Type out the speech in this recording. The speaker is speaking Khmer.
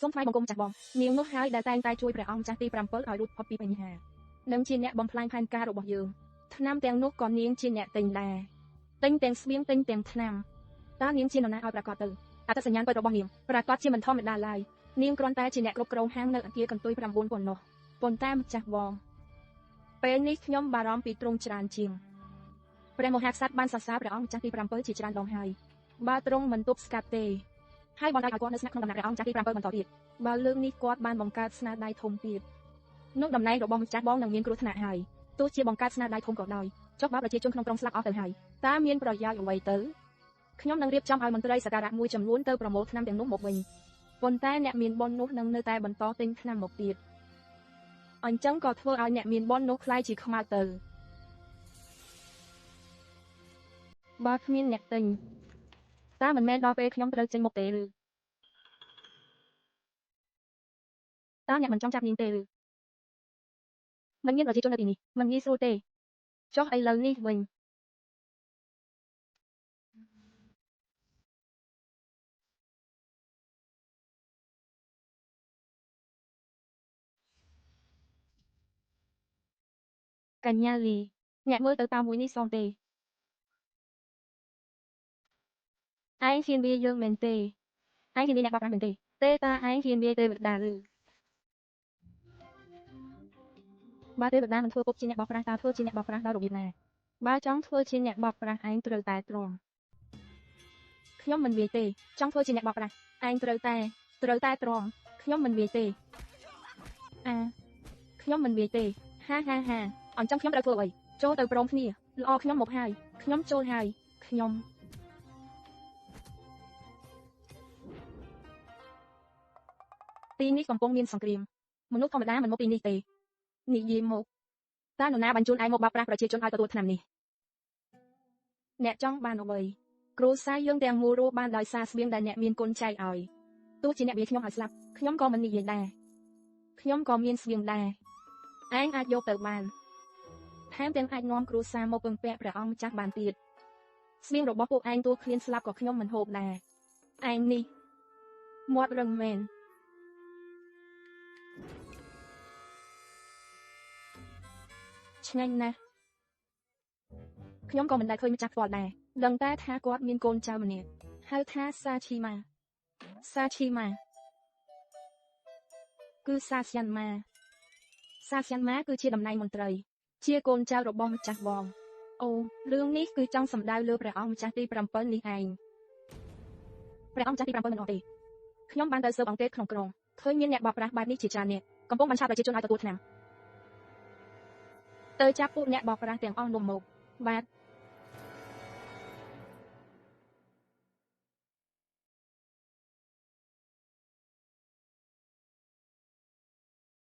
សូមថ្វាយបង្គំម្ចាស់បងនាងនោះហើយដែលតែងតែជួយព្រះអង្គម្ចាស់ទី7ឲ្យរួចផុតពីបញ្ហានិងជាអ្នកបំផ្លាញផែនការរបស់យើងថ្នាំទាំងនោះក៏នាងជាអ្នកទិញដែរទិញទាំងស្បៀងទិញទាំងថ្នាំតើនាងជានរណាឲ្យប្រកាសទៅអត្តសញ្ញាណពិតរបស់នាងប្រកាសជាមិនធម្មតាឡើយនាងគ្រាន់តែជាអ្នកគ្រប់គ្រងហាងនៅអគារកន្ទុយ9ប៉ុណ្ណោះប៉ុន្តែម្ចាស់បងពេលនេះខ្ញុំបារម្ភពីទ្រង់ច្រើនជាងព្រះមហាក្សត្របានសរសើរព្រះអង្គម្ចាស់ទី7ជាច្រើនដងហើយបើទ្រង់មិនទប់ស្កាត់ទេហើយបណ្ដោយឲ្យគាត់នៅស្នាក់ក្នុងដំណាក់ព្រះអង្គម្ចាស់ទី7បន្តទៀតបើលើកនេះគាត់បានបង្កើតស្នាដៃធំទៀតនោះតំណែងរបស់ម្ចាស់បងនឹងមានគ្រោះថ្នាក់ហើយទោះជាបង្កើតស្នាដៃធំក៏ដោយចុះបើប្រជាជនក្នុងក្រុងស្លាប់អស់ទៅហើយតើមានប្រយោជន៍អ្វីទៅខ្ញុំនឹងរៀបចំឲ្យមន្ត្រីសក្ការៈមួយចំនួនទៅប្រមូលថ្នាំទាំងនោះមកវិញប៉ុន្តែអ្នកមានបុណ្យនោះនឹងនៅតែបន្តទិញថ្នាំមកទៀតអញ្ចឹងក៏ធ្វើឲ្យអ្នកមានបុណ្យនោះក្លាយជាខ្មៅទៅបើគ្មានអ្នកទិញតើមិនមែនដល់ពេលខ្ញុំត្រូវចេញមុខទេឬតើអ្នកមិនចង់ចាប់នាងទេឬមិនមានប្រជាជននៅទីនេះមិនងាយស្រួលទេចុះឥឡូវនេះវិញកញ្ញាលីអ្នកមើលទៅតាមមួយនេះសមទេឯងហ៊ានវាយើងមែនទេឯងហ៊ានវាអ្នកបោកប្រាស់មែនទេទេតាឯងហ៊ានវាទេវតាឬបើទេវតាមិនធ្វើពុកជាអ្នកបោកប្រាស់តើធ្វើជាអ្នកបោកប្រាស់ដល់របៀបណាបើចង់ធ្វើជាអ្នកបោកប្រាស់ឯងត្រូវតែទ្រាំខ្ញុំមិនវាយទេចង់ធ្វើជាអ្នកបោកប្រាស់ឯងត្រូវតែទ្រាំខ្ញុំមិនវាយទេអាខ្ញុំមិនវាយទេហាហាហាអញ្ចឹងខ្ញុំត្រូវធ្វើអ្វីចូលទៅព្រមគ្នាល្អខ្ញុំមកហើយខ្ញុំចូលហើយខ្ញុំទីនេះកំពុងមានសង្គ្រាមមនុស្សធម្មតាមិនមកទីនេះទេនិយាយមកតើនរណាបញ្ជូនឯងមកបោកប្រាស់ប្រជាជនឲ្យទទួលថ្នាំនេះអ្នកចង់បានអ្វីគ្រួសារយើងទាំងមូលរស់បានដោយសារស្បៀងដែលអ្នកមានគុណចែកឲ្យទោះជាអ្នកវាខ្ញុំឲ្យស្លាប់ខ្ញុំក៏មិននិយាយដែរខ្ញុំក៏មានស្បៀងដែរឯងអាចយកទៅបានថែមទាំងអាចនាំគ្រួសារមកពឹងពាក់ព្រះអង្គម្ចាស់បានទៀតស្បៀងរបស់ពួកឯងទោះឃ្លានស្លាប់ក៏ខ្ញុំមិនហូបដែរឯងនេះមាត់រឹងមែនឆ្ងាញ់ណាស់ខ្ញុំក៏មិនដែលឃើញម្ចាស់ផ្ទាល់ដែរដឹងតែថាគាត់មានកូនចៅម្នាក់ហៅថាសាឈីម៉ាសាឈីម៉ាគឺសាសយ៉ាន់ម៉ាសាសយ៉ាន់ម៉ាគឺជាតំណែងមន្ត្រីជាកូនចៅរបស់ម្ចាស់បងអូរឿងនេះគឺចង់សម្ដៅលើព្រះអង្គម្ចាស់ទី7នេះឯងព្រះអង្គម្ចាស់ទី7មិនអស់ទេខ្ញុំបានទៅស៊ើបអង្កេតក្នុងក្រុងឃើញមានអ្នកបោកប្រាស់បែបនេះជាច្រើនអ្នកកំពុងបញ្ឆាប្រជាជនឲ្យទទួលថ្នាំទៅចាប់ពួកអ្នកបោកប្រាស់ទាំងអស់នោះមកបាទ